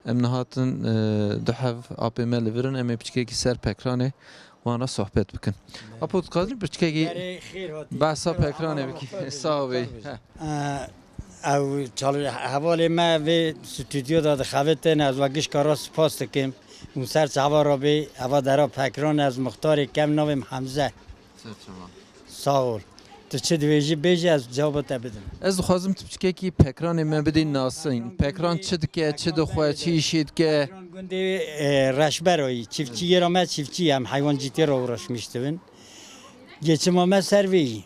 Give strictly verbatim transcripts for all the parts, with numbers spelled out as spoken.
Em nihatin, e, du hev apê me li vir in, em ê piçkekî ser pekranê wan re sohbet bikin. Apo, tu dixwazî piçkekî Berê xêr hatî. Behsa pekranê bikî. Sağ ol bey. Heh. E, ew çal-, hevalê me vê stûdyo de dixebitin, ez we gişka re spas dikim. Hûn ser çava re bê, eva dera pekran, ez muxtarê kem, navê min Hemze. Ser çava. Sağ ol. Tu çi dibêjî bêje, ez cewaba te bidim. Ez dixwazim tu piçkekî pekranê me bidî nasîn. Pekran çi dike, çi dixwe, çi îşê dike? Pekran gundê, e, reşberayî. Çiftçî yê ra me çiftçî ye, em heywancîtiyê re uğraşmış dibin. Geçima me ser vê yî.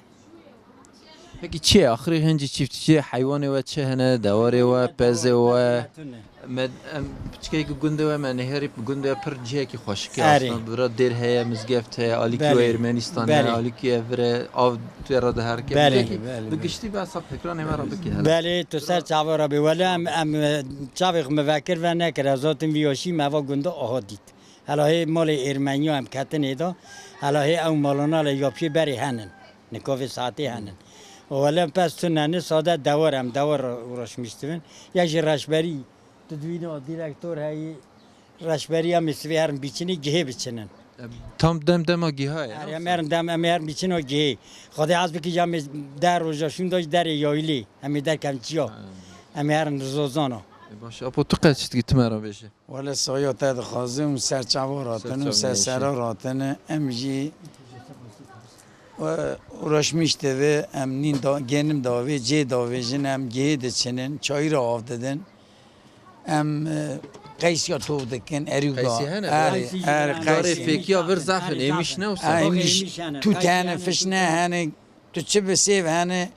Pekî çi ye? Axirî hincî çiftçî heywanê we çi hene? Dewarê we, pezê we? Me, em piçkeyekî gundê we me nêherî, gundê we pir cihekî xweşik e. Erê. Aslında bira dêr heye, mizgeft heye, alîkî we Ermenistanê, alîkî evire, av tê re diherike. Belê. Piçkekî bi giştî behsa pekranê me re bike hele. Belê, tu ser çava re bê. Wele em, em, e, çavê xwe me vekir venekir. Ez hatim vî yaşî me va gunda aha dît. Hela hê malê Ermeniya em ketin êda. Hela hê ew malana lê yapiyê berê henin. Nika vê saetê henin. Wele pez tune ne, sade dewar, em dewar uğraşmış dibin. Ya jî reşberî, tu dibînî o direktor heyî, reşberî em ê sivê herin bîçinî, gihê biçinin. Tam dem dema giha ye. Her em herin dem, em ê herin bîçin o gihê. Xwedê ez bikî ya em ê der roja şûnda jî derê yaylî. Em ê derkem çiya. Ha. Em ê herin zozana. E, baş, apo tu qet çi dikî, tu me re bêje. Wele saya te dixwazim û ser çava ratin û ser sera ratin, em jî, e, uğraşmış dibin, em nîn da, genim davê, cê davêjin, em gihê diçinin, çayîra av didin. Em, e, qeysîya tov dikin, erî da. Qeysî hene, erê, erê, erê, qeysî. Fêkiya vir zaf in, êmîş ne wisa? Êmîş, tût hene, fişne hene, tu çi bi sêv hene,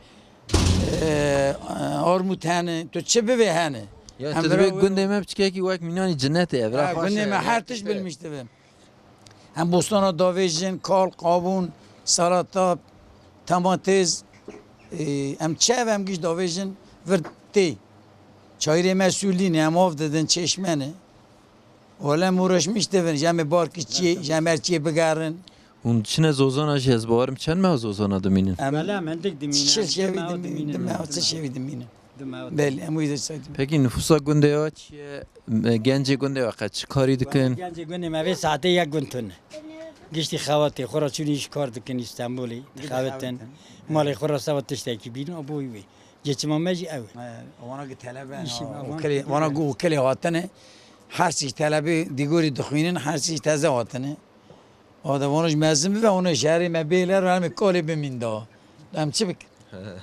e, armût hene, tu çi bivê hene. Ya, em tu dibê gundê me piçkekî wek mînanî cinnetê ye, bira. Ha, xweş gundê me her tişt bilmiş dibe. Em bostana davêjin, kal, qabûn, salata, tamatêz, e, em çev em giş davêjin, vir tê. Çayirê me sûlî ne, em av didin, çeşme ne. Wele em uğraşmış dibin, ji em ê barkî çiyê, ji em her çiyê bigerin. Hûn diçine zozana jî, ez bawerim çend meha zozana dimînin? Em Wele em hindik dimînin, çil şevî dimînin, dimînin, dimeha, çil şevî dimînin. Belê, em wî de saydim. Pekî nifûsa gundê we çi ye? Me, gencê gundê we qet çi karî dikin? Gencê gundê me vê saetê yek gund tune. Giştî xewatê xwe re çûn îş kar dikin Îstenbulê, dixewitin. Malê xwe re seba tiştekî bînin, o boy wê. Geçima me jî ew e. He, wana ki telebe, wana ki okelê hatine. Her sî telebê dîgorî dixwînin, her sî teze hatine. Ava de vana ji mezin bibe, hûn ê şerê me bêle re, em ê kolê bimîn da. Em çi bikin?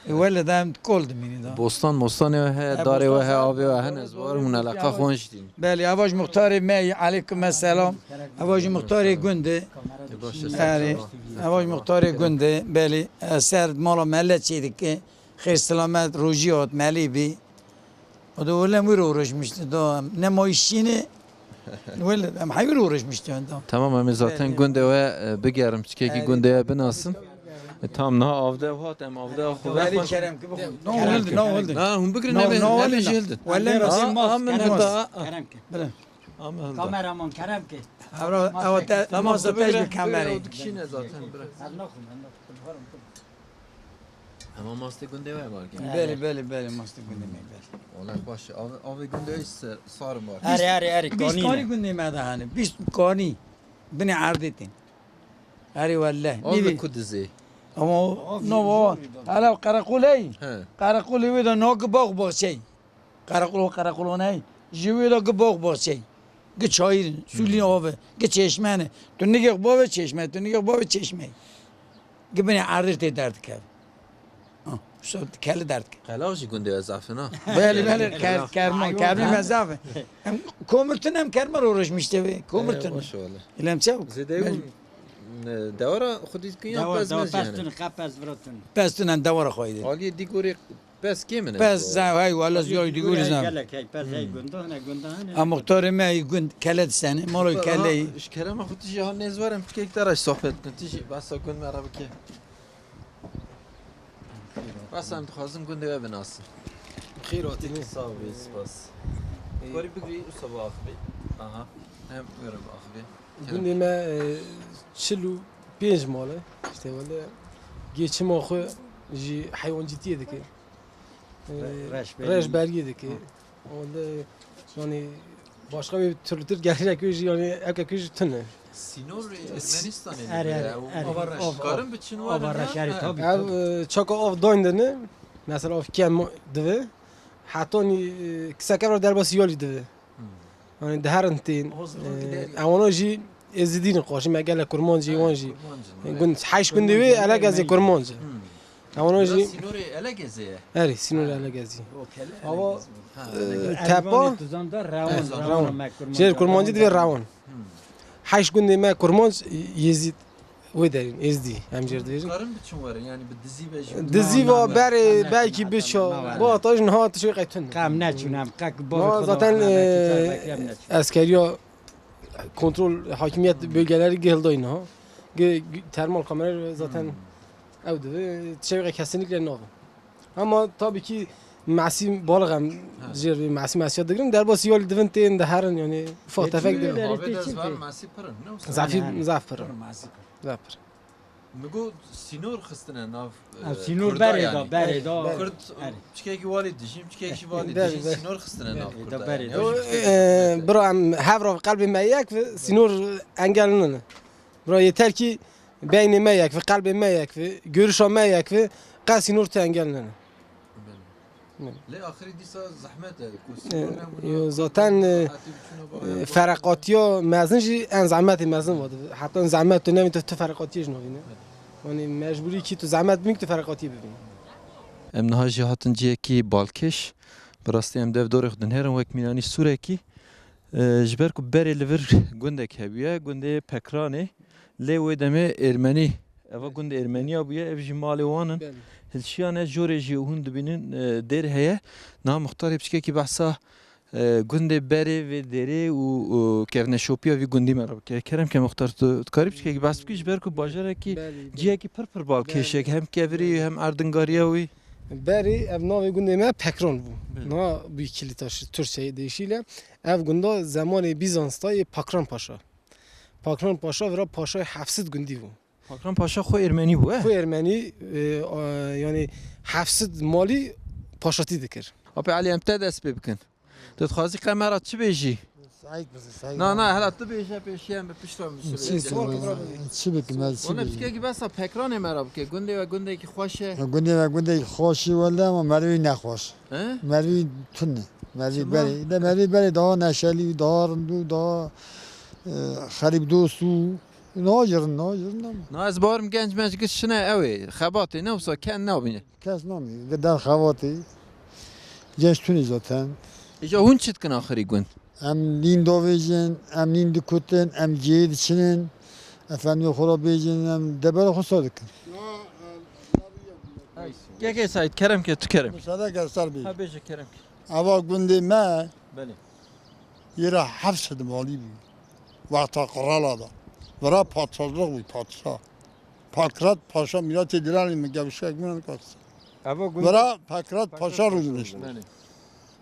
E, wele de em kol dimînî da. Bostan mostanê we heye, darê we heye, avê we hene, ez bawerim hûn eleqa xwe jî dîn. Belê, eva ji muxtarê me yî, aleykum selam. Eva ji muxtarê gund e. E, baş e, ser çava. Eva ji muxtarê gund e, belê. E, ser mala mele çê dike. Xêr selamet, rojî hat, melê bî. O da wele em wî re uğraşmıştı da. Ne ma işini, wele em heyî re uğraşmıştı da. Tamam, em ê zaten gundê we, e, bigerin, piçkekî gundê we binasin. E, tamam, niha avde hat, em avde xwe. Wele kerem ki bixwe. No, oldu, no, oldu. Na, hûn bigirin, no, ne, no, ne, oldu. Wele, a, a, min heta. Kerem ki. Bire. A, min heta. Kameraman kerem ki. Evra, ewa te, tamam, masa tu bigire, tej bi kamerayê. Bigire, o dikişîne zaten, bire. Ez naxwim, ez naxwim. Hema mastê gundê we var ki? Belê, belê, belê, mastê gundê me, belê. Wala xweş. Av-, avê gundê we ser, sar in var. Erê, erê, erê, kanî. Bîst kanî gundê me de hene. Bîst kanî. Binê erdê tên. Erê welleh. Av bi ku dizê? Ama o, no, o, hele qereqolê. He. Qereqolê wê de no ki bax baxçeyî. Qereqolo, qereqolo ney. Ji wê de gi bax baxçey. Gi çayir, sûlî ave, gi çeşme ne. Tu nigê xwe bave çeşme, tu nigê xwe bave çeşme. Gi binê erdê tê derdikeve. Ha, so keli derdike. Qelax jî gundê we zaf in ha. Belê, belê, ker-, kerman, kermî me zaf e. Em komirtin em kerman uğraşmış te be. Komirtin. Baş wala. Ilem çaw. Zêde hûn, e, dewara xwedî dikin ya pez mez jî hene? Pez tun, qe pez vira tun. Pez tun em dewara xwedî. Aliyê dîgorê Pez kêm in? Pez zaf hey, wala ziya dîgorî zaf. Gelek hey, pez hey gunda hene, gunda hene. A muxtarê me hey gund kele disene, mala wî kele yî. Ji kerema xwe tu jî ha nêz were em piçkek te re sohbet bikin. Tu jî behsa gund me re bike. Behsa em dixwazim gundê we binasin. Xêr hatî. Sağ ol, spas. Ee, Karî bigirî û sabah axivî. Aha. Hem were axivî. Gundê me, e, çil û pênc mal e. İşte wele geçima xwe ji heywancîtiyê dike. E, reşberî. Reşberiyê dike. Hı. Wele, yani, Başka bir türlü Türk gelecek jî, yani, ewkek jî tune. Sînorê Ermenistanê li vir e, ew ava reş. Karin biçin ava reş, erê, tabii, tabii. Ev, e, çaka av dayndine, mesela av kem divi, hetanî, e, kisek ev derbasî yalî divi. Hmm. Yani diherin tên, e, ewana jî êzidî ne, qaşî me gelek kurmancî wan jî. Gund, heşt gundê wê elek ez ê kurmanc. Hmm. Ewana jî sînorê Elegezê ye. Erê, sînorê Elegezî. Ava, e, tepa. Ervanê Tuzan da Rewan, Rewan. Jêr kurmancî divê Rewan. Hmm. Heşt gundê me kurmanc, Yezîd, wê derîn, Êzdî, em jêr divêjin. Karin biçin werin, yani bi dizî ve jî. Dizî va berê belkî biça, ba ta jî niha tiştê qey tune. Qey em neçûn, em qek. Zaten, e, eskeriya kontrol, hakimiyet bölgeleri gihildayî niha. Ge-, ge-, termal kamera zaten ew dibi, tiştê kesinlikle navin. Ama tabii ki mesî balig em jêr vê mesî mesiya digirin. Derbasî yalî divin tên diherin, yani ufak tefek divin. Avê de zaf mesî pir in, ne wisa? Zafî, zaf pir in. Pir mesî pir. Zaf pir. Mi got sînor xistine nav, e, sînor berê da, berê da. Kurd, çikekî walî dijîn, çikekî walî dijîn, sînor xistine nav Kurda. Berê da. E, bira em hev ra qelbê me yek ve sînor engel nine. Bira yeter ki beynê me yek ve, qelbê me yek ve, görüşa me yek ve, qe sînor te engel nene. Belê. Belê. Lê axirî dîsa zehmet e, ku sînor nebûna, yo, zaten, e, fereqatiya mezin jî en zehmetê mezin va dibi. Heta en zehmet tu nevî tu, tu fereqatiyê jî navîne. Belê. Yanî mecbûrî ki tu zehmet bibîn, tu fereqatiyê bibîn. Em niha jî hatin cihekî balkêş. Bi rastî em dev dorê xwe dinêrin wek mînanî sûrekî. E, ji ber ku berê li vir gundek hebûye, gundê Pekranê, lê wê demê Ermenî, eva gundê Ermeniya bûye, ev jî malê wan in. Belê. Hilşiyane jorê jî hûn dibînin, e, dêr heye. Niha muxtarê piçkekî behsa, e, gundê berê vê dêrê û, û kevneşopiya vî gundî me re bike. Kerem ke muxtar, tu dikarî piçkekî behs bikî ji ber ku bajarekî, belê, belê, cihekî pir pir balkêşek, belê, hem kevirî, belê, hem erdingariya wî. Berê ev navê gundê me Pekran bû. Belê. Niha bûyî Kilîtaş, Türkçe deyişîyle. Ev gunda zemanê Bîzans da yê Pakran Paşa. Pakran Paşa vira paşayê Hefsid gundî bû. Pakran Paşa xwe Ermenî bû, e? Xwe Ermenî, e, a, yani Hefsid malî paşatî dikir. Apê Elî, em te dest pê bikin. Tu dixwazî qe me ra çi bêjî? Sait bizi, sait. Na, na, hela tu bêje pêşiye em bi pişta min. Çi, çi bikim ez, çi bêjim? Wele piçkekî behsa Pekranê me ra bike. Gundê we gundekî xweş e. Gundê we gundekî xweş e wele, ama merivî nexweş. He? Merivî tune. Merivî berê. De merivî berê daha neşelî, daha rind û daha, e, xerîb dost û niha jî rind, niha jî rind ama. Na ez bawerim genc menc giş çine ew ê. Xebatê ne wisa ken nabîne. Kes namî, der xebatê. Genç tune zaten. Îja hûn çi dikin axirî gund? Em nîn davêjin, em nîn dikutin, em cihê diçinin. Efendime xwe ra bêjin, em debera xwe sar dikin. Kekê Seîd, kerem ke, tu kerem ke. Musade ke ser bê. Ha, bêje kerem ke. Ava gundê me. Belê. Yê ra heft sed malî bû. Wexta qirala da. Vira padşahlık bû, padşah. Pakrat Paşa, miletê Dilanê min gevşek min kas. Ava gund- Vira Pakrat Paşa rûdinişt. Belê.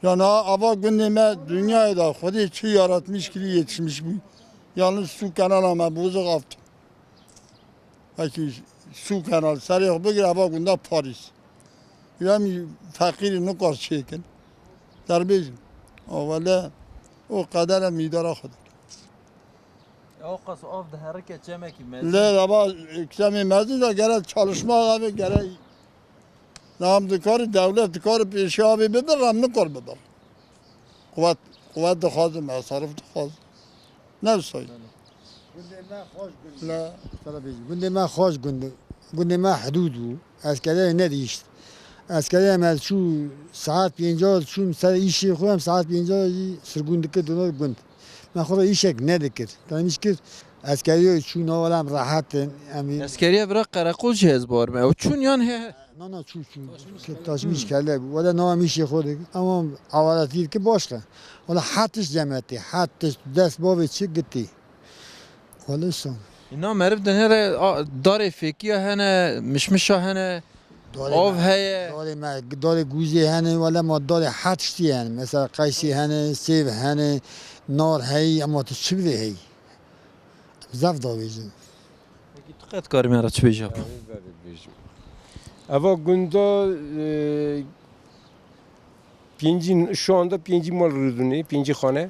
Yani ava gundê me dünyayê da Xwedê çi yaratmış kiri yetişmiş bû. Yalnız su kenala me bozuk aft. Belki su kenal serê xwe bigire ava gunda Paris. Ya mi feqîrî nikar çêkin. Derbêjim. Avale o qedere mîdara xwe de. Ya o qas av diherike çemekî mezin. Lê ava çemê mezin de gere çalışma avê gere. Nam dikari dewlet dikari pêşiya avê bibir, em nikar bibir. Quwet, quwet dixwaze, mesarif dixwaze. Ne wisa ye. Gundê me xweş gund. La. Sana bêjim. Gundê me xweş gund. Gundê me hidûd bû. Eskeriyê nedihişt. Eskeriyê me çû saet pênca çûm ser îşê xwe, em saet pênca jî sirgûn dikir dûna gund. Me xwe re îşek nedikir. Tanî min kir. Eskeriyê çû nava em rehet in. Em ê Eskeriye vira qereqol jî ez bawer me. Ew çûn yan he? Na, na, çû, çû. Ke-, taşmış kelle bû. Wele nava em îşê xwe dikir. Ama avaletî dikir başka. Wele hetiş cemeti, hetiş dest bavê çi gitî. Wele son. Îna meriv dinêre, a, darê fêkiya hene, mişmişa hene, av heye. Darê me, darê gûzê hene, wele ma darê her tiştî hene. Mesela qeysî hene, sêv hene, nar heyî, ama tu çi bidê heyî? Zaf davêjin. Peki tu qet karî me re çi bêjî? Eva gunda, e, pêncî, şu anda pêncî mal rûdinê, pêncî xane.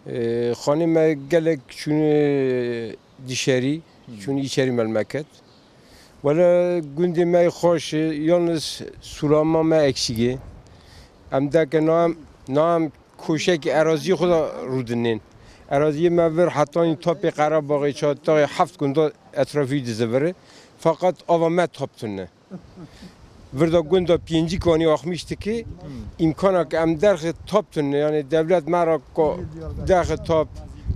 Ee, xanê me gelek çûne dişerî, Hmm. çûne içerî melmeket. Wele gundê me xweş e, yalnız sulama me eksik e. Em deke nam, nam koşek eraziyê xwe de rûdinên. Eraziyê me vir hetanî tapê Qerebaxê, Çataxê, heft gunda etrafî dizivire. Fakat ava me tap tune. Vir de gunda pêncî kanî axmîştikî, îmkana ke em derxê tap tune, yani devlet me ra ko derxê tap,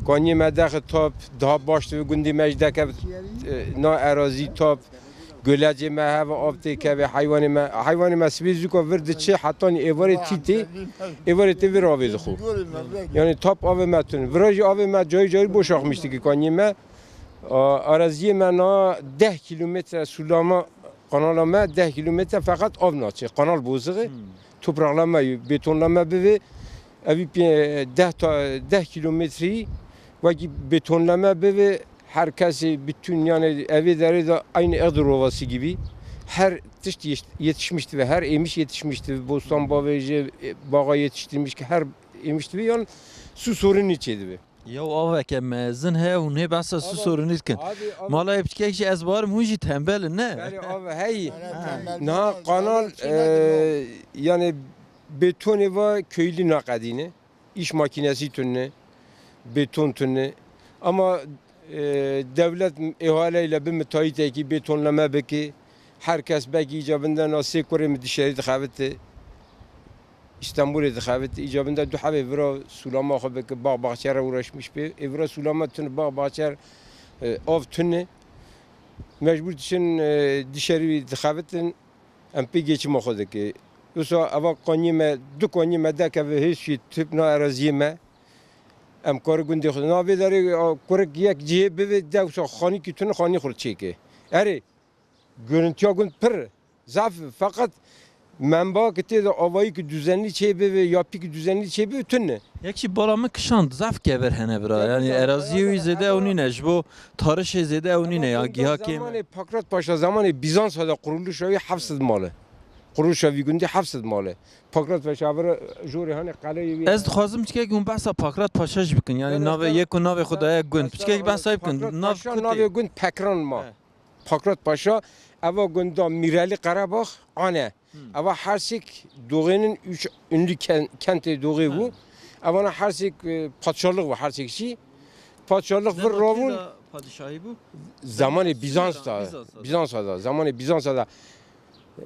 kaniyê me derxê tap, daha baş dibe gundê me jî deke, e, na erazî tap, gölacê me heve av tê keve, heywanê me, heywanê me sibê zûka vir diçe, hetanî êvarê tî tê, êvarê tê vir avê dixwe. Yani tap avê me tune. Vira jî avê me cayî cayî boş axmîştikî kaniyê me. A, araziyê me na deh kilometre sulama, kanala me deh kilometre feqet av naçe. Kanal bozix e. Hmm. Topraqla me, betonla me bivê, evî pê-, deh ta, deh kilometreyî wekî betonla me bivê, her kesê bütün, yani evê derê de aynı Iğdır Ovası gibi. Her tişt yet-, yetişmiş dibe, her emiş yetişmiş dibe. Bostan bavê jî, e, bağa yetiştirmiş ki her emiş dibe, yan su sorunî çê dibe. Yaw aveke mezin heye hûn hê behsa su sorunî dikin. Abi, abi. Mala yê piçkek jî ez barim hûn jî tembel in, ne? Berê av heyî. Niha kanal, e, yani betonê va köylü naqedîne. İş makinesi tune, beton tune. Ama, e, devlet ihaleyle bi müteahhitekî betonleme bike. Her kes belkî îcabinden a sê kurê min dişerî dixebite. Îstanbulê dixebit, îcabinde du hebê vira sulama xwe bike, bax baxçe re uğraşmış be. Ê vira sulama tune, bax baxçe, e, av tune. Mecbur diçin, e, dişerî dixebitin, em pê geçima xwe dike. Wisa eva kaniyê me, du kaniyê me dekeve hêşî tip na eraziyê me. Em kari gundê xwe. Na vê derê, a, kurik yek cihê bivê, de wisa xanîkî tune, xanî xwe çêke. Erê, Görüntüya gund pir zaf, fakat menba ki tê de avayî ki düzenli çê bibe, yapî ki düzenli çê bibe, tune. Yek jî bala min kişand, zaf kever hene bira. Kever Yani zaf, eraziyê wî zêde ew nîne, ji bo tarişê zêde ew nîne ya, giha kêm e. Zamanê Pakrat Paşa, zamanê Bizansa de kuruluşa wî heft sed mal e. Kuruluşa vî gundî heft sed mal e. Pakrat Paşa vira jorê hane qeleyê wî. Ez dixwazim çikek hûn behsa Pakrat Paşa jî bikin. Yani navê, yek û navê xwe daye gund. Çikek behsa bikin. Nav Paşa, navê gund Pekran ma. He. Pakrat Paşa, eva gunda Mîrelî Qerebax ane. Hmm. Eva hersik doğênin üç ünlü ken-, kentê doğê bû. Ha. Evana hersik, e, padşahlık bû, hersik jî. Padşahlık vir ravun. Padişahî bû? Zamanê Bizans da. Bizans da. Bizans da. Zamanê Bizans da.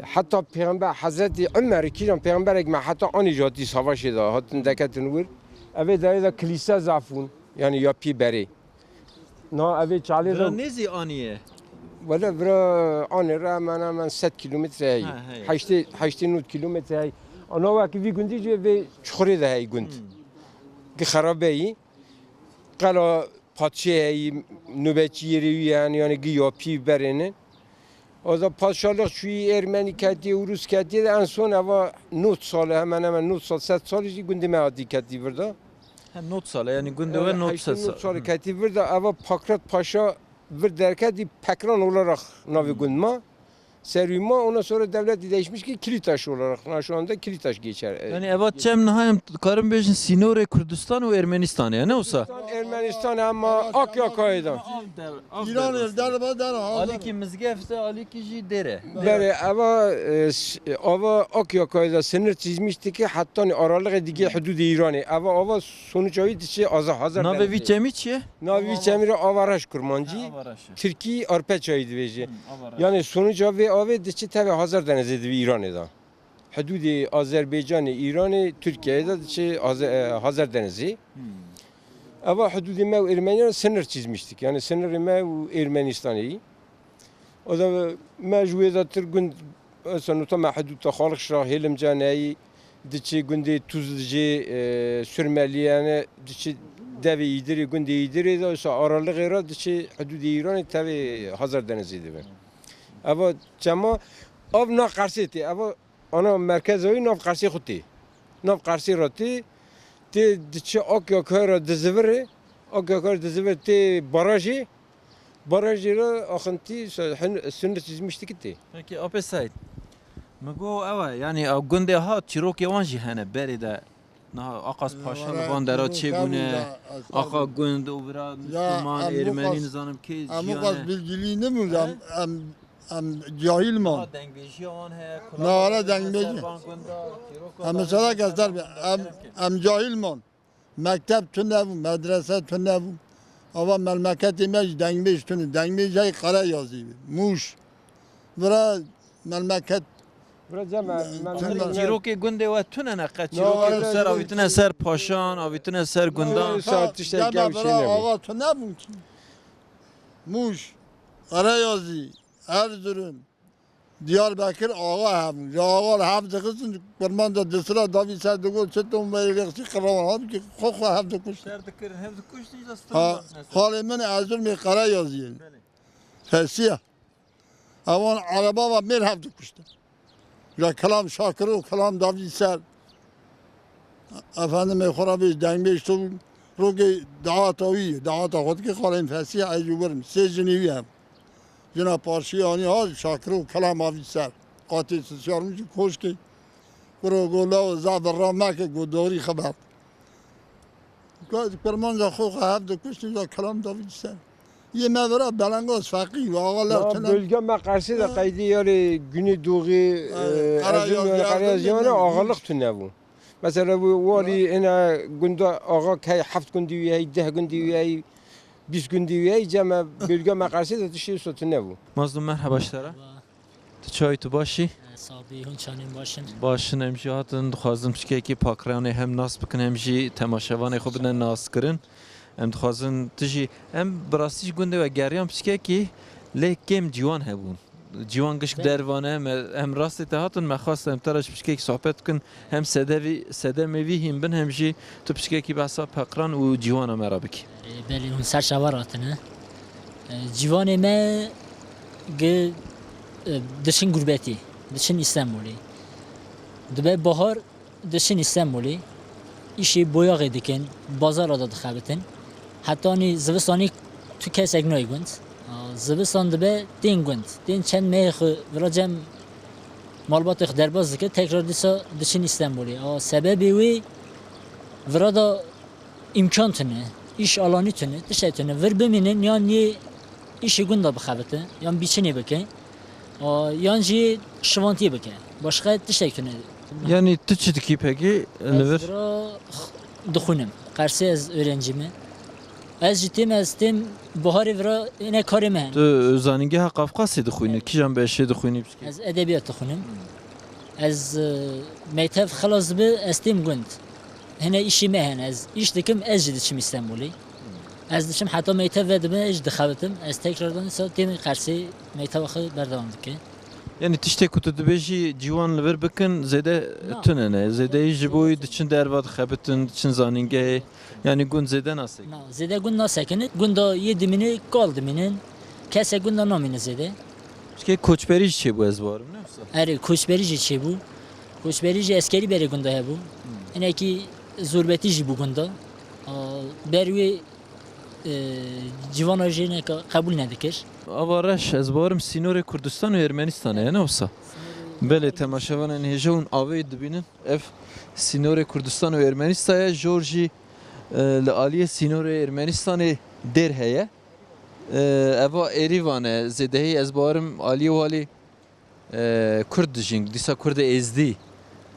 Heta Peygamber Hazreti Ömer, kîjan peygamberek me heta anî jî hatî savaşê da, hatin deketin wir. Evê derê de kilîse zaf bûn. Yani yapî berê. Na, evê çalê Vira re nêzî anî ye? Wele vira anê re hemen hemen sed kilometre heyî. Ha, heyî. Heştê, heştê nod kilometre heyî. Ana wekî vî gundî jî vê çuxurê de heyî gund. Hmm. Gi xerabeyî. Qela padşê heyî, nobetçî yerê wî yani, yani gi yapî berêne. O da padşahlık çûyî Ermenî ketiye, Urus ketiye de en son eva nod sale, hemen hemen nod sal, sed sal jî gundê me hatî ketî vir de. He, nod sale, yani gundê we nod sed sal. Nod sale ketî vir de, eva Pakrat Paşa vir derketî Pekran olarak navê gund ma. Serî ma, ondan sonra devleti değişmiş ki Kilitaş olarak. Na şu anda Kilitaş geçer. Yani eva çem niha em karin bêjin sînorê Kurdistan û Ermenistanê, ne wisa? Ermenistan ama Akyakaya'dan. Îranê derba der hazır. Alîkî mizgeft e, alîkî jî dêr e. Berê, eva, e, s-, ava Akyaka'da sınır çizmişti ki hatta aralığı dige hududê Îranê. Eva, ava sonuç ayı diçe aza hazır. Navê vî çemî çi ye? Navê vî çemî re Avaraş Kurmancî. Ha, Avaraş. Tirkî Arpeçayî dibêje. Hmm, Avaraş. Yani sonuca vê avê diçe tevê Hazar Denizê dibe Îranê de. Hududê Azerbaycanê, Îranê, Tirkiyeyê de diçe Aze-, e, Hazar Denizê. Hmm. Eva hududê me û Ermeniyan sınır çizmiştik. Yani sınırê me û Ermenistanê. O da me ji wê de tir gund, mesela nota me hudûta Xalixşa, Hêlimcaneyî, diçe gundê Tuzlicê, e, Surmeliyane, diçe devê Îdirê, gundê Îdirê de, wisa aralığı ra diçe hududê Îranê tevê Hazar Denizê dibe. Eva çema av na Qersê tê, eva ana merkeza wî nav Qersê xwe tê. Nav Qersê ra tê, tê diçe Akyaka ra dizivire, Akyaka ra dizivire tê barajê, barajê ra axintî se-, hin-, sınır çizmiştik tê. Peki, Apê Seîd, mi got ew e, yani ew gundê hat, çîrokê wan jî hene berê de. Niha Aqas Paşa li van dera çêbûne, axa gund û vira Misliman, Ermenî, nizanim kê jiyane. Em o qas bilgilî nibûn, em, em, em cahil man. Niha dengbêjiya wan heye, nara dengbêjî. Em mesela kestar em, em cahil man. Mekteb tune bû, medrese tune bû. Ava melmeketê me jî dengbêj tune. Dengbêj hey Qereyazî bî. Mûş. Vira melmeket. Vira cem me-, me-, Çîrokê gundê we tune ne qet. Çîrokê tu ser avîtine ser paşan, avîtine ser gundan. Saet tiştek ew şey nebû. Ava tune bûn ki. Mûş, Qereyazî, Erzurum, Diyarbekir axa hebûn. Ji axa li hev dixistin, Kurmanca disira davî ser digot, çi tom veyê vexsî qirawan. Halbûkî xwe xwe hev dikuştin. Ser dikirin, hev dikuştin, ji Ha, xalê min Erzurumê Qereyazî ye. Belê. Fesiya. Ewan ereba ve mêr hev dikuştin. Ya kelam Şakiro, kelam davî ser. Efendimê xwe re bêj dengbêj tu rokê dehata wî, dehata xwe dikê xalên Fesî ez ji wir im. Sê jinê wî hebû. Jina parşî anî ha Şakiro kelam avî ser. Qatê sisiyar min jî koşkê. Kuro go lawo zaf ra meke go dorî xebert. Kurmanca xwe xwe hev dikuştin ya kelam davî ser. Yê me vira belengaz feqî ve axa lew tune. Bölge me Qersê de qeydî yarê Güneydoğu, e, Erzurum, Qereyazî, Qereyazî axalık tune bû. Mesela bu wali ina gunda axa key heft gundi üyeyi, deh gundi üyeyi, bîst gundi üyeyi cem me bölge me Qersê de tiştê usta tune bû. Mazlum, merhaba ji te re. Tu çawa yî, tu baş î? Sabî, hûn çawa yîn, baş in? Baş in, em jî hatin, dixwazin piçkekî Pakranê hem nas bikin, hem jî temaşevanê xwe bidin naskirin. Em dixwazin tu jî, em bi rastî ji gundê we geriyan piçkekî, lê kêm ciwan hebûn. Ciwan gişk derva ne, me, em rastê te hatin, me xwest em te re ji piçkekî sohbet bikin, hem sedevî, sedemê vî hîn bin, hem jî tu piçkekî behsa Pakran û ciwana me re bikî. Belê, hûn ser çava ratine. E, ciwanê me gi, e, diçin gurbetî, diçin Îstanbulê. Dibe bahar diçin Îstanbulê. Îşê boyaxê dikin, bazara da dixebitin. Hetanî zivistanî tu kesek nayê gund. A, zivistan dibe tên gund. Tên çend mehê xwe vira cem malbatê xwe derbas dike, tekrar dîsa diçin Îstanbulê. A, sebebê wê vira da îmkan tune, îş alanî tune, tiştek tune, vir bimînin yan yê îşê gunda bixebite, yan bîçinê bike, a, yan jî şivantiyê bike. Başqa tiştek tune. Yanî tu çi dikî pekî li vir? Ez vira dixwînim. Qersê ez öğrencî me. Ez jî têm, ez têm buharê vira êne karê me hene. Tu zanîngeha Qafqasê dixwînî? Kîjan beşê dixwînî? Ez edebiyat dixwînim. Ez, e, mektev xilas dibe, ez têm gund. Hene îşî me hene, ez îş dikim, ez jî diçim Îstanbulê. Ez diçim heta mektev vedibe, ez jî dixebitim. Ez tekrardan îsa têm Qersê mekteva xwe berdewam dike. Yanî tiştê ku tu dibêjî ciwan li vir bikin zêde tune ne. Zêdeyî ji bo wî diçin derva dixebitin, diçin zanîngehê. Yanî gund zêde nasekin. Na, zêde gund nasekine. Gunda yê dimîne kal dimînin. Kesek gunda namîne zêde. Çikê koçberî jî çêbû ez barim, ne wisa? Erê, koçberî jî çêbû. Koçberî jî eskerî berê gunda hebû. Hinekî zorbetî jî bû gunda. A, ber wê, e, civana jê neka qebûl nedikir. Ava reş, ez barim sînorê Kurdistan û Ermenistanê ye, ne wisa? Belê, temaşevanên hêja hûn avê dibînin. Ev sînorê Kurdistan û Ermenîsta ye. Jor jî, e, li aliyê sînorê Ermenistanê dêr heye. E, eva Êrîvan e. Zêdehî ez barim aliyê walî, e, Kurd dijîn. Dîsa Kurdê Êzdî,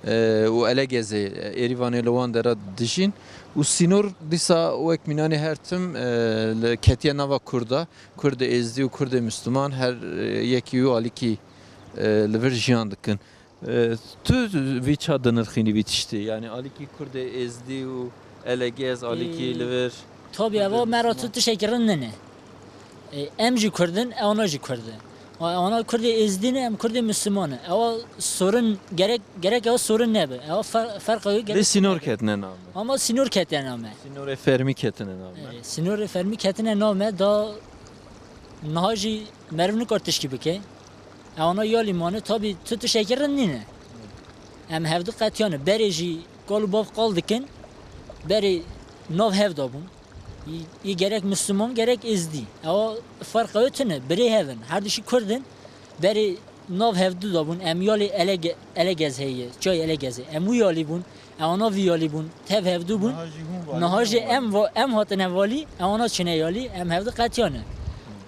e, û Elegezê, e, Êrîvanê li wan dera dijîn. Û sînor dîsa wek mînanê her tim, e, li ketiye nava Kurda. Kurdê Êzdî û Kurdê Misliman her, e, yekî wî alîkî, e, li vir jiyan dikin. E, tu vî ça dinirxînî vî tiştê? Yanî alîkî Kurdê Êzdî û Elegez alîkî, e, li vir. Tabî, eva me ra tu tiştekî rind nine. E, em jî Kurd in, ewana jî Kurd in. Ewana Kurdê Êzdî ne, em Kurdê Misliman in. Ewa sorin gerek, gerek ewa sorin nebe. Ewa fer-, ferqa wê gerek. Lê sînor ketine nav me. Ama sînor ketine nav me. Sînorê fermî ketine nav me. E, sînorê fermî ketine nav me, da niha jî meriv nikar tişkî bike. Ewana yalî mane, tabî tu tiştekî rind nîne. Em hevdu qetiyane. Berê jî kal û bav qal dikin, berê nav hev da bûn. Yî, yî gerek Misliman, gerek Êzdî. Ewa ferqa wê tune, birê hev in. Her du jî Kurd in, berê nav hevdu da bûn. Em yalê Elege-, Elegez heye, çay Elegezê. Em wî yalî bûn. Ewana vî yalî bûn, tev hevdu bûn. Niha jî hûn valî Niha jî ne em, valî. va- em hatine valî, ewana çine yalî, em hevdu qetiyane.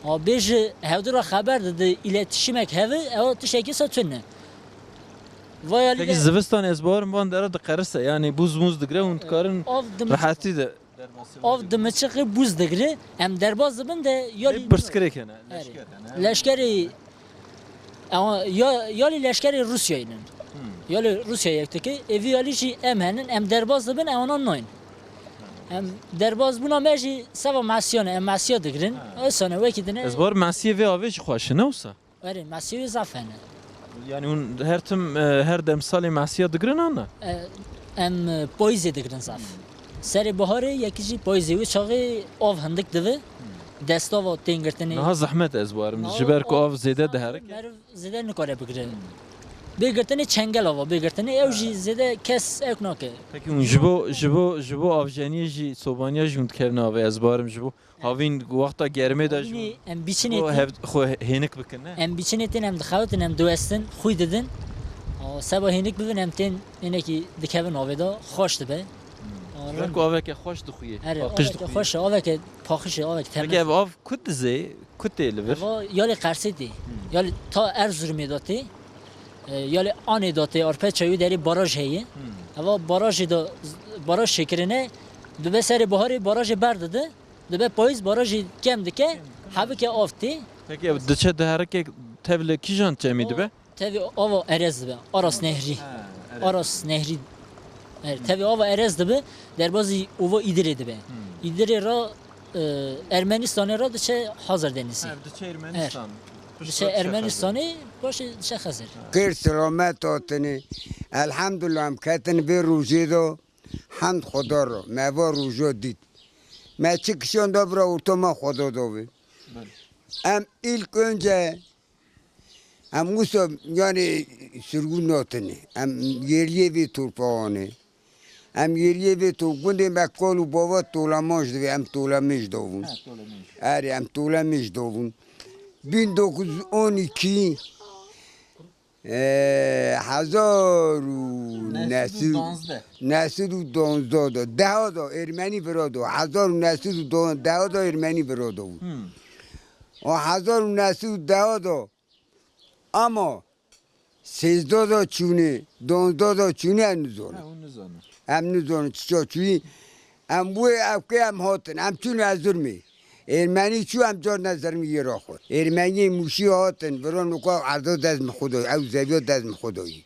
A bê ji hevdu re xeber dide, îletişimek heve, ew tiştekî sa tune. Va yalî Peki de zivistan ez bawerim van dera diqerise, yani buz muz digre hûn dikarin av dim- rehetî de. Av dimiçiqî bûz digri, em derbas dibin de yalî Hep pirsgirêk hene. Erê. Leşkerê, ewa, ya, yalî leşkerê Rûsyayê nin. Hmm. Yalî Rûsya yek dike, ê vî yalî jî em henin, em derbas dibin, ewana nayên. Em derbas bûna me jî seva mesiyan e, em mesiya digirin. Ha. Esane wekî dine. Ez bar mesiyê vê avê jî xweş e, ne wisa? Erê, mesiyê wê zaf hene. Yani hûn her tim, e, her dem salê mesiya digirin an ne? E, em, e, payîzê digirin zaf. Serê biharê yekî jî payîzê wê çaxê av hindik divi. Destava tên girtinê. Niha zehmet ez barim. Niha Ji ber ku av- av zêde diherike. Meriv zêde nikare bigire. Bê girtinê çengel ava, bê girtinê ew jî zêde kes ewk nake. Peki hûn ji bo, ji bo, ji bo avjeniyê jî sobaniya jî hûn dikevin avê ez barim ji bo Havîn wexta germê de jî Havînê em biçinê bo tê. hev-, xwe hênik bikin, ne? Em biçinê tên, em dixewitin, em diwestin, xwî didin. O, seba hênik bibin, em tên, hinekî dikevin avê de, xweş dibe. Hmm. O, Ji ber ku aveke xweş dixuye, Erê, paqij aveke dixuye. xweş e, aveke paqij e, aveke Peki temiz. ev av ku dizê, ku tê li vir? Eva yalê Qersê tê. Hmm. Yalê ta Erzurumê de tê. E, yalê Anê de tê, Arpeçayê derê baraj heye. Hmm. Eva barajê de, baraj çêkirine, dibe serê biharê barajê berdide. Dibe payîz barajî kem dike, hevike av tê. Peki ev diçe diherike tev li kîjan çemî dibe? Tevî ava Erez dibe, Aras Nehrî. Ha, Erez. Aras Nehrî. Evet, tevî ava Erez dibe, derbazî ova Îdirê dibe. Hmm. Îdirê ra, e, Ermenistanê ra diçe Hazar Denizî. Ha, diçe Ermenistan. Pişt Diçe diçe Ermenistanê, paşê diçe Xezir. Xêr selamet hatine. Elhamdulillah em ketin vê rojê de. Hemd Xweda re, me va roja dît. Me çi kişanda bira orta me Xweda da vê. Belê. Em ilk önce, em wisa, yani, sirgûn natine. Em yerliyê vê torpaxanê. Em yerliyê vê to-, gundê me kal û bava Tolamaj divê, em Tolamêj davûn. Ha, Tolamêj. Erê, em Tolamêj davûn. Bin dokuz yüz on iki Ee, hezar û neh sed û danzdeh. Neh sed û danzdeh de, deha de Ermenî vira do. Hezar û neh sed û deha de Ermenî vira do. Hmm. O hezar û neh sed û deha de. Ama sêzdeh de çûnê, danzdeh de çûnê em nizanin. Ha, hûn nizanin. Em nizanin çiça çûyî. Em wê ev kê em hatin. Em çûn Erzurmê. Ermenî çû em carna zirmî yê ra xwe. Ermeniyê Mûşî hatin, vira nuka erdo dest mi xwe doyî, ew zeviya dest mi xwe doyî.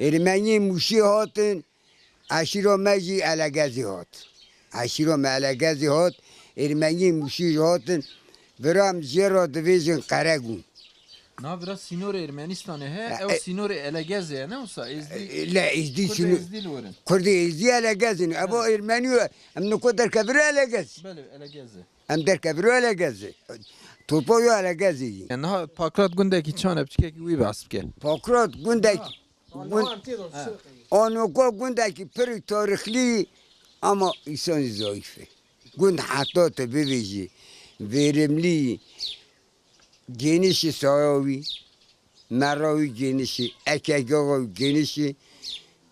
Ermeniyê Mûşî hatin, eşîra me jî Elegezê hat. Eşîra me Elegezê hat, Ermeniyê Mûşî jî hatin, vira em jê ra divêjin Qeregûn. Navira sînorê Ermenistanê he, E, ew e, sînorê Elegezê ye, ne wisa? Êzdî, E, le, Êzdî Kurdê sîno-, Êzdî li wir in. Kurdê Êzdî Elegezê ne. Evo Evet. Ermenî, em niko derkevir Elegez. Belê, Elegez e. Em derkevir Elegezê. Topa yo Elegezê yî. Yani niha Pakrat gundekî çan e, piçkekî wî behs bike. Pakrat gundek, Ha. gun-, Ha. Anoko gundekî pir tarîxlî ama îsanî zayîf e. Gund heta te bivêjî, verimlî, genişî saya wî, mera wî genişî, ekegava wî genişî,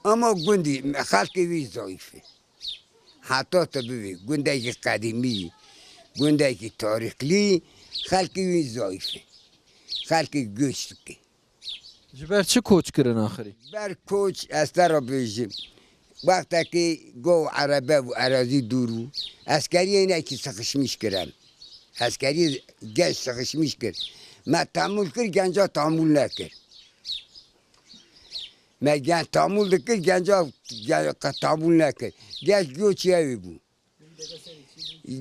ama gundî xelkê wî zayîf e. Heta tu bivî, gundekî qedîmî, gundekî tarîxlî, xelkê wî zayîf e. Xelkê göç dike. Ji ber çi koç kirin axirî? Ber koç, ez te re bêjim. Wextekê go erebe û erazî dûr bû. Eskeriyê hinekî sıkışmış kir em. Eskeriyê geç sıkışmış kir. Me temûl kir, genca temûl nekir. Me gen temûl dikir, genca ge-, qe temûl nekir. Genc giyo çiya wî bû.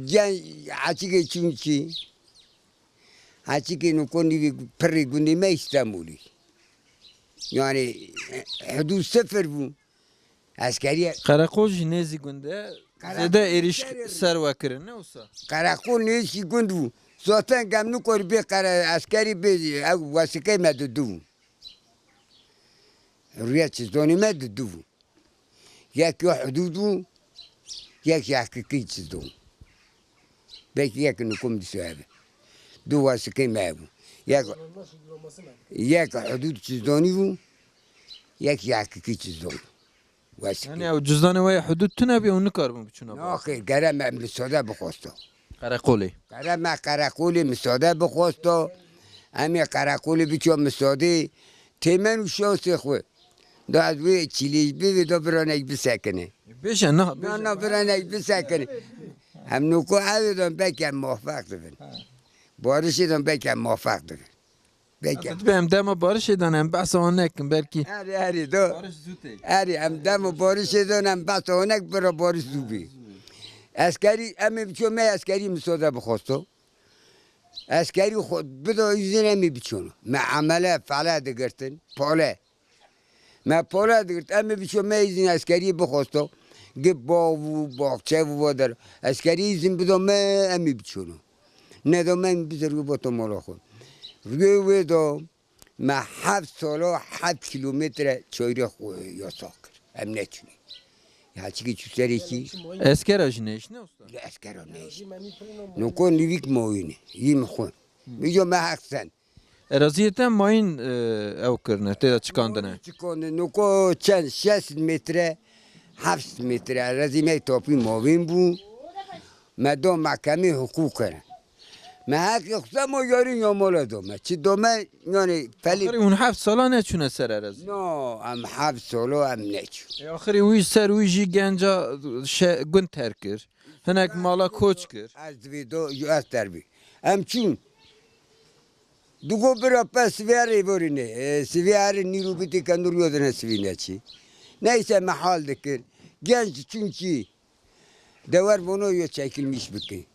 Gen heçikê çûn çi? Heçikê niko nîvî pirrê gundê me Îstemolî. Yani hudûd sifir bû. Eskeriye Qereqol jî nêzî gund e. Qereqol zêde êrîş ser we kirin, ne wisa? Qereqol nêzî gund bû. Zaten gem nikor bê qere-, eskerî bê ew wesikê me didu bû. Rûyê çizonê me didu bû. Yek ya hudûd bû, yek ya heqîqî çizon. Belkî yek nikum dîsa hebe. Du wesikê me hebû. Yek, yek hudûd çizonî bû, yek ya heqîqî çizon. Wes Yani ew cizdanê we yê hudûd tune bî û nikaribûn biçûna bar. Naxê, gere me misade bixwasto. Qereqolê. Gere me qereqolê misade bixwasto. Em ê qereqolê biço misadê. Têmen û şansê xwe. Da ez wê çilî bivê da biranek bisekine. Bêje, na, Na, bêje. na, biranek bisekine. Em noko ew dan belkî em mafeq dibin. Barişê dan belkî em mafeq dibin. Belkî. Ez dibê em dema barişê dan em behsa wan nekin belkî. Erê, erê, do. Barış zû tê. Erê, em dema barişê dan em behsa wan nek bira barış zû bî. Eskerî, em ê biço me eskerî misade bixwasto. Eskerî xwe bido îzin em ê biçono. Me emele, fele digirtin, pole. Me pole digirt, em ê biço me îzin eskeriyê bixwasto. Gi bav û baxçe û va der. Eskerî îzin bido me, em ê biçono. Nedo me em bizer û boto mala xwe. Rûyê wê do me heft sala heft kîlometre çayre xwe yasax kir. Em neçûnê. Ya çikî çû serê kî. Eskera jî neyşne usta? Li eskera neyşne. Noko nivîk mayîne. Yî mi xwe. Mijo me heq sen. Eraziyê te mayîn, e, ew kirine, tê de çikandine. Çikandin, noko çend, şeş sed metre, heft sed metre, erazî me tapî mavên bû. Me da mehkemê hiqûq kirin. Me heqê xwe ma yarî ya mala da me. Çi da me, yani, felî Axirî hûn heft sala neçûne ser erazî? No, em heft sala em neçûn. E, axirî wî ser wî jî genca şe-, gund terk kir. Hinek mala koç kir. Ez divê do, ji ez terbî. Em çûn. Digo bira pe sivê rêborîne. E, sivê erê nîrû bitê ke nûr yodine sivî neçî. Neyse me hal dikir. Genç çûn çî. Dewer bono yo çekilmiş bike.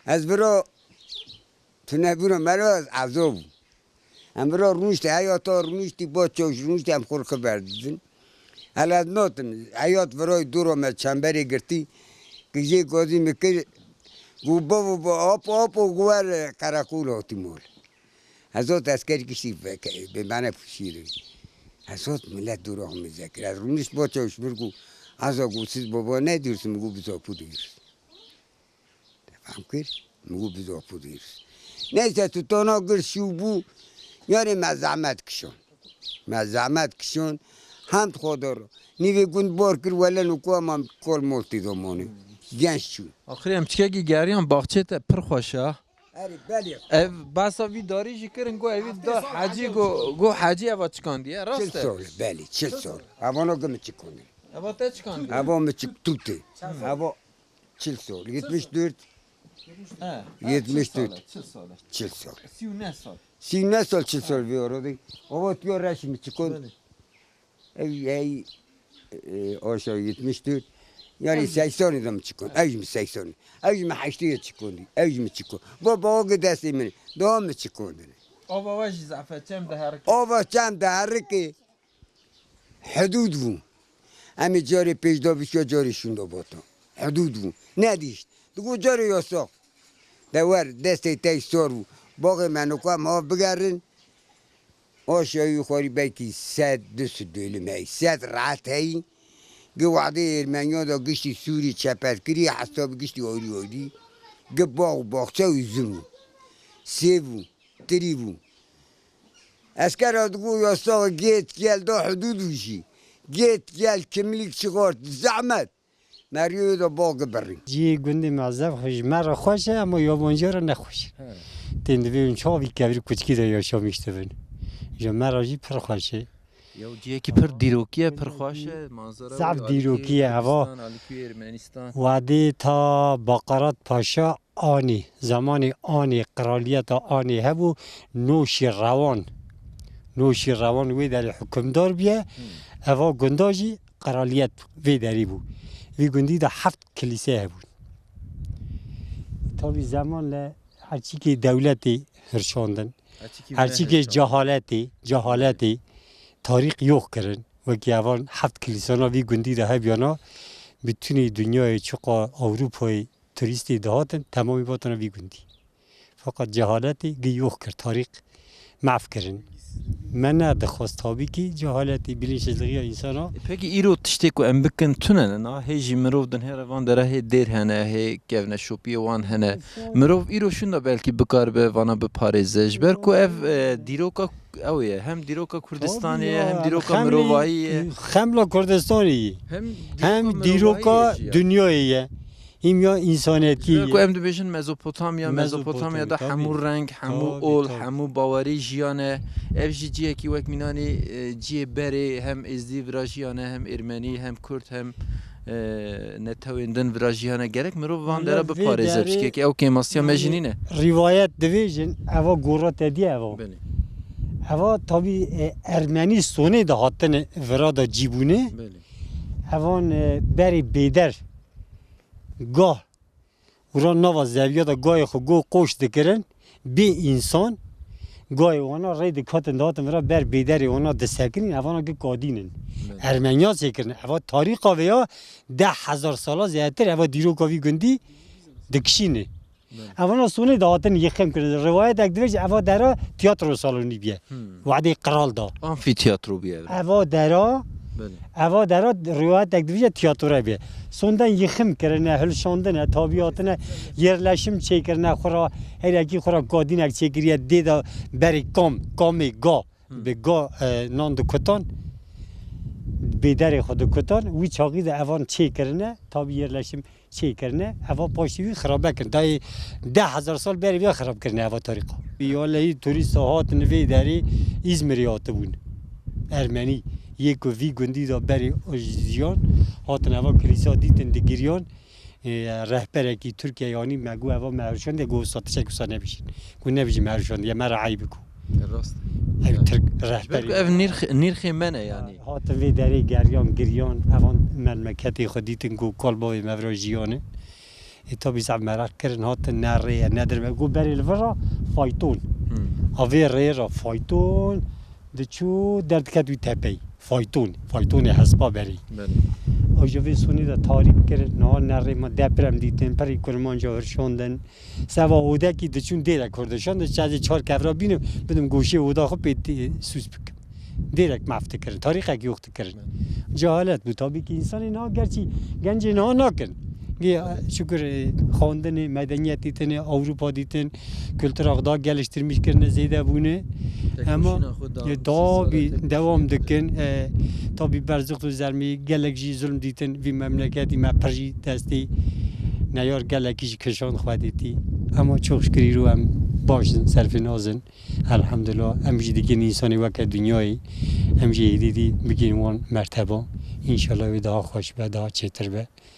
Ez bira tunebûna me re ez ezo bû. Em bira rûniştî, heyata rûniştî, bo çewş rûniştî, em xwe xeber didin. Hela ez notim, heyat virayî dûra me çemberê girtî, gijê gazî min kir, gu bavo bo apo apo gu wer qereqol hatî mol. Ez ot esker kiştî veke-, bê mane pişîrin. Ez ot millet dûra xwe min zekir. Ez rûnişt bo çewş min gu, ez gu siz baba ne diyorsun, gu biz apo diyoruz. Te fam kir? Min got, "Biz apo dêriz." Neyse, tutana gir şû bû, yarê me zehmet kişon. Me zehmet kişon, hemd Xweda re. Nîvê gund bar kir, wele nûko eman kol mol tê domanê. Genç çû. Axirê em çikekî geriyan baxçê te pir xweş e. Erê, belê. Ev behsa vî darî jî kirin, got evî da hecî, got, got hecî eva çikandiye, rast e? Çil sol, belê, çil sol. Evana gimi çikandin. Eva te çikandiye? Eva mi çik tute. Eva Çil sol. Yetmiş dört. He. Yetmiş dört. Çil sal. Çil sal. Sî û neh sal. Sî û neh sal, çil sal vê aradê. Ava tu ya reşî mi çikon. Belê. Ey, ey, e, aşağı yetmiş dört. Yani seksen de mi çikon. Ey mi seksen. Ey mi heştê çikon. Ey mi çikon. Baba o destê min. Daha mi çikon. Ava we jî zehfe çem de herike. Ava çem de herike. Hidûd bû. Em ê carê pêş de bişiya, carê şûnda bata. Hidûd bû. Nedîşt. Digo carê yasax. De wer destê te sor bû. Baxê me niko em av bigerin. Aşağı yukarı belkî sed, du sed dönüm heyî. Sed rahat heyî. Gi wadê Ermeniya da giştî Sûrî çeperkirî, hesabî giştî ayrî ayrî. Gi bax û baxçe û üzüm bû. Sêv bû. Tirî bû. Eskera digo yasax gêt gel da hudûd û jî. Gêt gel kimlik çixart zehmet. Meriyê da bag birin. Cihê gundê me zef xweş, me re xweş e, ama yabancî re ne xweş e. He. Tên divê hûn çavî kevirî kuçkî de yaşamiş dibin. Ji me re jî pir xweş e. Ya cihekî pir dîrokî ye, pir xweş e, manzara Zaf wê dîrokî ye, Alikuyê heva. Kurdistan, Alikuyê Ermenistan. Wadê ta Baqarat Paşa Anê, zemanê Anê, qiraliyeta Anê hebû, Noşî Rewan. Noşî Rewan wê derê hukimdar bûye. Hmm. Eva gunda jî qiraliyet vê derê bû. Vî gundî de heft kilîse hebûn. Tabî zemanle herçîkê dewletê hirşandin. Herçîkê Herçîkê hirşandin. cehaletê, cehaletê tarîx yox kirin. Wekî evan heft kilîsana vî gundî de hebiyana, bütünî dinyayê çiqa Ewropayê turîstê dihatin, temamî batine vî gundî. Feqet cehaletê gi yox kir, tarîx mehf kirin. Me nedixwest tabî kî cehaletî, bilinçsizligiya însana. E, pekî îro tiştê ku em bikin tune ne, na hê jî mirov dinhêre van dera hê dêr hene, hê kevneşopiyê wan hene. Mirov îro şûnda belkî bikaribe vana biparêze. Ji ber ku ev, e, dîroka ew ye, hem dîroka Kurdistanê ye, hem dîroka mirovahî ye. Xemla Kurdistanê ye. Hem dîroka dinyayê ye. Hîmya însanetî ye. Ji ber ku em dibêjin Mezopotamya, Mezopotamya de hemû reng, hemû ol, hemû bawerî jiyane. Ev jî ciyekî wek mînanî, e, ciyê berê hem êzdî vira jiyane, hem êrmenî, hem kurd, hem, e, netewên din vira jiyane. Gerek mirov van dera biparêze pişkekî ew kêmastiya me jî nîne. Rîwayet dibêjin, eva gora te diye eva. Belê. Eva tabî, e, ermenî sonê de hatine vira de cîbûne. Belê. Evan, e, berê bêder. Gah. Û ra nava zeviya de gayê xwe go qoş dikirin, bê însan, gayê wana rê dikatin dihatin vira ber bêderê wana disekirîn, evana gi kadînin. Ermenya çêkirin. Eva tarîxa vê ya deh hezar sala zêdetir eva dîroka vî gundî dikişîne. Evana sonê dihatin yixim kirin. Riwayetek dibêje eva dera tiyatro salonî biye. Wadê Qral da. Amfîtiyatro bûye ev. Eva dera, Belê. Eva dera riwayetek dibêje tiyatro bûye. Sondan yixim kirine, hilşandine, tabî hatine, yerleşim çêkirine, xura, herekî xura kadînek çêkiriye, dê de berê kam, kamê ga, bi ga, e, nan dikutan, bêderê xwe dikutan, wî çaxî de evan çêkirine, tabî yerleşim çêkirine, eva paştî wî xirabe kirin. Dayê deh hezar sal berê vê xirab kirine eva tarîxa. Ya leyî turîsta hatin vê derê Îzmirê hatibûn. Ermenî yê ku vî gundî de berê jiyan hatin eva kilîsa dîtin digiriyan. E, rehberekî Tirkiye yanî me got eva me hewşandiye, got usta tiştek usta nebijîn. Got nebijî me hewşandiye, me re eyb ku. Rast. Ev Tirk rehberî. Ji ber ku ev nîrx-, nîrxê me ne yanî. Hatin vê derê geriyan, giriyan, evan memleketê xwe dîtin ku kalbavê me vira jiyane. E, tabî zaf meraq kirin, hatin ne rê ye, ne derve. Got berê li vir ra fayton. Hmm. A vê rê ra fayton, diçû derdiket wî tepey. Fayton, faytonê hespa berê. Belê. Aja vê sonê de tarîk kirin, niha ne rê me deprem dîtin, pirî kurmanca hirşandin. Seva odekî diçûn dêrek hordişan, di çezê çar kevra bînim, bidim goşê oda xwe pê tê-, sûs bikim. Dêrek maf dikirin, tarîxek yox dikirin. Cehalet bû. Tabî ki însanê niha gerçî gencê niha nakin. Gê, şukur, e, xwendinê, medeniyetî tine, Ewropa dîtin, kultura xwe daha geliştirmiş kirine, zêde bûne. Ema, e, tabî dewam dikin. E, tabî berzix û zermî gelek jî zulm dîtin, vî memleketî me pir jî destê neyar gelekî jî kişand xwedîtî. Ema çok şükür îro em baş in, serfînaz in. Elhamdulillah, em jî dikin însanê weke dinyayê. Em jî êdî dî bigihîn wan merteba. Înşallah wê daha xweş be, daha çêtir be.